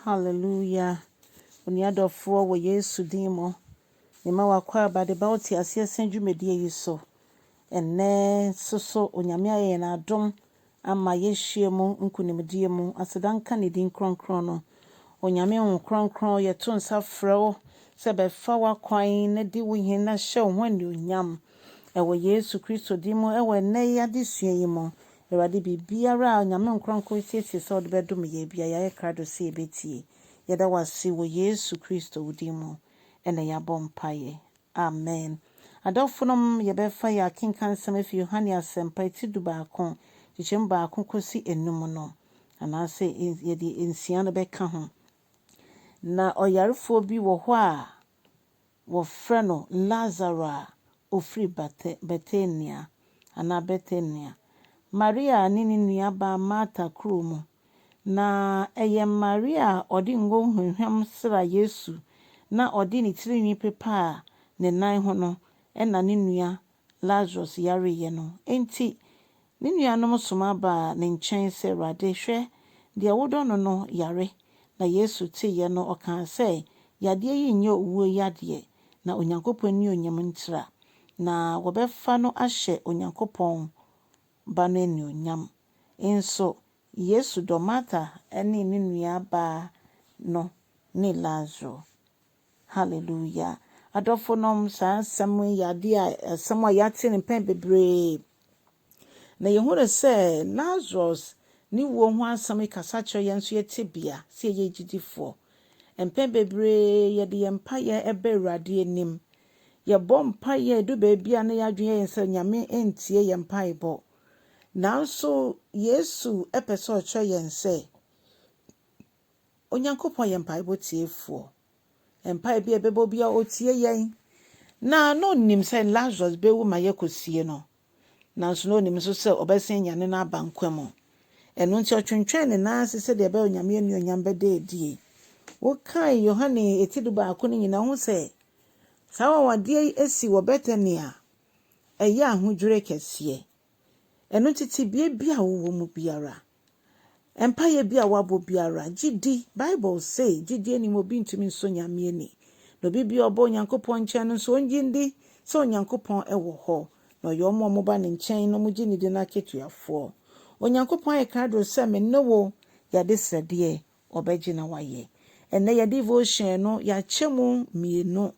Hallelujah. Onua dɔfoɔ wɔ Yesu din mu. Mema w'akwaaba de ba wo te aseɛ sɛn dwumadie yi so. Ɛnnɛ nso so Onyame ayɛ yɛn adom ama yɛahyia mu nkonimdie mu. Aseda nka ne din kronkron no. Onyame Honhom Kronkron, yɛto nsa frɛ wo sɛ bɛfa w'akwan na di wo hene na hyɛ wo ho anuonyam. Ɛwɔ Yesu Kristo din mu ɛwɔ ɛnnɛ yi adesua yi mu. Awurade, biribiara a Onyame Honhom Kronkron siesie sɛ ɔde bɛdom yɛn bia, yɛayɛ krado sɛ yɛbɛtie. Yɛda wo ase wɔ Yesu Kristo wo din mu ɛna yɛabɔ mpaeɛ. Amen. Adɔfonom, yɛbɛfa yɛ akenka nsɛm afi Yohane Asɛmpa ti 11, kyekyɛm 1 kɔsi 5 no, anaasɛ yɛde 6 no bɛka ho. Na ɔyarefoɔ bi wɔ hɔ a wɔfrɛ no Lazaro a ofiri Betania anaa Bethania. Maria ne ne nuabaa Martha kuro mu. Na ɛyɛ Maria a ɔde ngo hwamhwam sra Yesu na ɔde ne tirinwi pepaa ne nan ho no ɛna ne nua Lazarus yareeɛ no. Enti, ne nuanom soma baa ne nkyɛn sɛ, "Awurade, hwɛ, deɛ wodɔ no no yare." Na Yesu teeɛ no, ɔkaa sɛ, "Yadeɛ yi nyɛ owuo yadeɛ, na Onyankopɔn anuonyam ntira, na wɔbɛfa no ahyɛ Onyankopɔn ba no anuonyam." Nso, Yesu dɔ Martha ne ne nuabaa no ne Lazaro. Hallelujah. Adɔfonom, saa asɛm yi yɛ adeɛ a asɛm a yɛate no mpɛn bebree. Na yɛhu no sɛ Lazarus ne wuo ho asɛm yi kasa kyerɛ yɛn nso yɛte bea sɛ yɛyɛ gyidifoɔ. Mpɛn bebree yɛde yɛn mpaeɛ ɛba Awurade anim. Yɛbɔ mpaeɛ edu baabi a na yɛadwene yɛn sɛ Nyame ntie yɛn mpaebɔ. Nanso Yesu ɛpɛ sɛ ɔkyerɛ yɛn sɛ Onyankopɔn yɛ mpaebɔ tiefoɔ. Mpae bi a ɛbɛbɔ bi a ɔtie yɛn. Na onim sɛ Lazarus bɛwu ma yɛkɔsie no. Nanso na onim nso sɛ ɔbɛsan anyane no aba nkwa mu. Ɛno nti ɔtwentwɛn ne nan ase sɛdeɛ ɛbɛyɛ Onyame anuonyam bɛda adie. Wokae Yohane eti 11 no nyinaa ho sɛ saa anwanwadeɛ yi asi wɔ Bethania ɛyɛ ahodwiri kɛseɛ. Ɛno nti tebea bi a wowɔ mu biara, mpaeɛ bi a woabɔ biara, gye di. Bible say gyidie nim obi ntumi nsɔ Nyame ani. Na obi bi a ɔbɔ Onyankopɔn nkyɛn no nso ɔngye ndi sɛ Onyankopɔn ɛwɔ hɔ. Na ɔyɛ ɔmo a ɔmoba ne nkyɛn na ɔmo gye ne di no akatua. Onyankopɔn ayɛ krado sɛ me ne wo yɛade srɛdeɛ ɔbɛgye na wayɛ. Ɛnnɛ yɛ devotion no yɛakyɛ mu mmienu.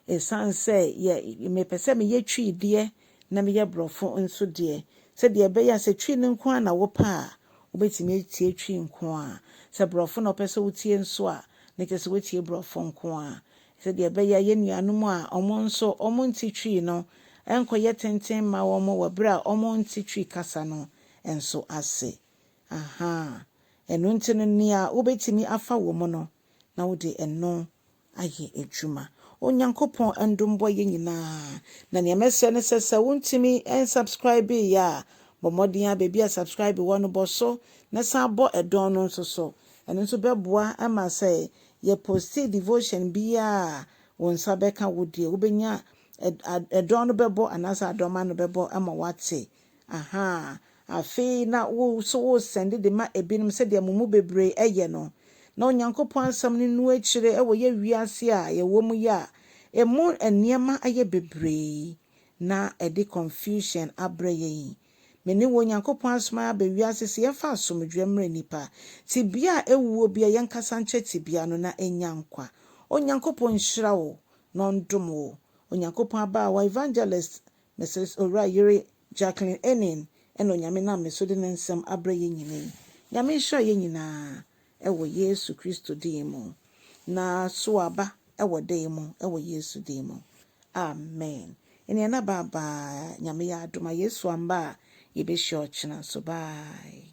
Ɛsiane sɛ yɛ mepɛ sɛ meyɛ Twi deɛ na meyɛ Borɔfo nso deɛ. Sɛdeɛ ɛbɛyɛ a sɛ Twi no nko ara na wopɛ a, wobɛtumi atie Twi nko ara. Sɛ Borɔfo na wopɛ sɛ wotie nso a, na kyerɛ sɛ woatie Borɔfo nko ara. Sɛdeɛ ɛbɛyɛ a yɛn nuanom a ɔmo nso ɔmo nte Twi no ɛnkɔyɛ tenten mma wɔn wɔ berɛ a ɔmo nte Twi kasa no nso ase. Aha. Ɛno nti no nea wobɛtumi afa wɔ mu no, na wode ɛno ayɛ adwuma. Onyankopɔn ndom bɔ yɛn nyinaa. Na nea mɛsrɛ ne sɛ sɛ wontumi nsubscribe yɛ a, bɔ mmɔden a baabi a subscribe wɔ no bɔ so na san bɔ ɛdɔn no nso so. Ɛno nso bɛboa ama sɛ yɛpost devotion biara a wo nsa bɛka wo deɛ wobɛnya ɛdɔn no bɛbɔ anaasɛ adɔma no bɛbɔ ama woate. Aha. Afei na wo so wo send de ma ebinom sɛdeɛ mo mu bebree ɛyɛ no. Na Onyankopɔn asɛm no nu akyire ɛwɔ yɛ wiase a yɛwɔ mu yi a emu nneɛma ayɛ bebree na ɛde confusion abrɛ yɛn. Me ne wɔ Onyankopɔn asoma aba wiase sɛ yɛmfa asomdwoe mmerɛ nnipa. Tebea a ɛwuo bia yɛnkasa nkyɛ tebea no na ɛnya nkwa. Onyankopɔn nhyira wo na ɔndom wo. Onyankopɔn abaawa Evangelist Mrs. Owura Yere Jacqueline Enin ɛna Onyame nam me so de ne nsɛm abrɛ yɛn nyinaa. Nyame nhyira yɛn nyinaa ɛwɔ Yesu Kristo din mu. Na so aba ɛwɔ dan mu ɛwɔ Yesu din mu. Amen. Ɛnea na bye bye. Nyame yɛ adom a Yesu amba a yɛbɛhyia ɔkyena so. Bye.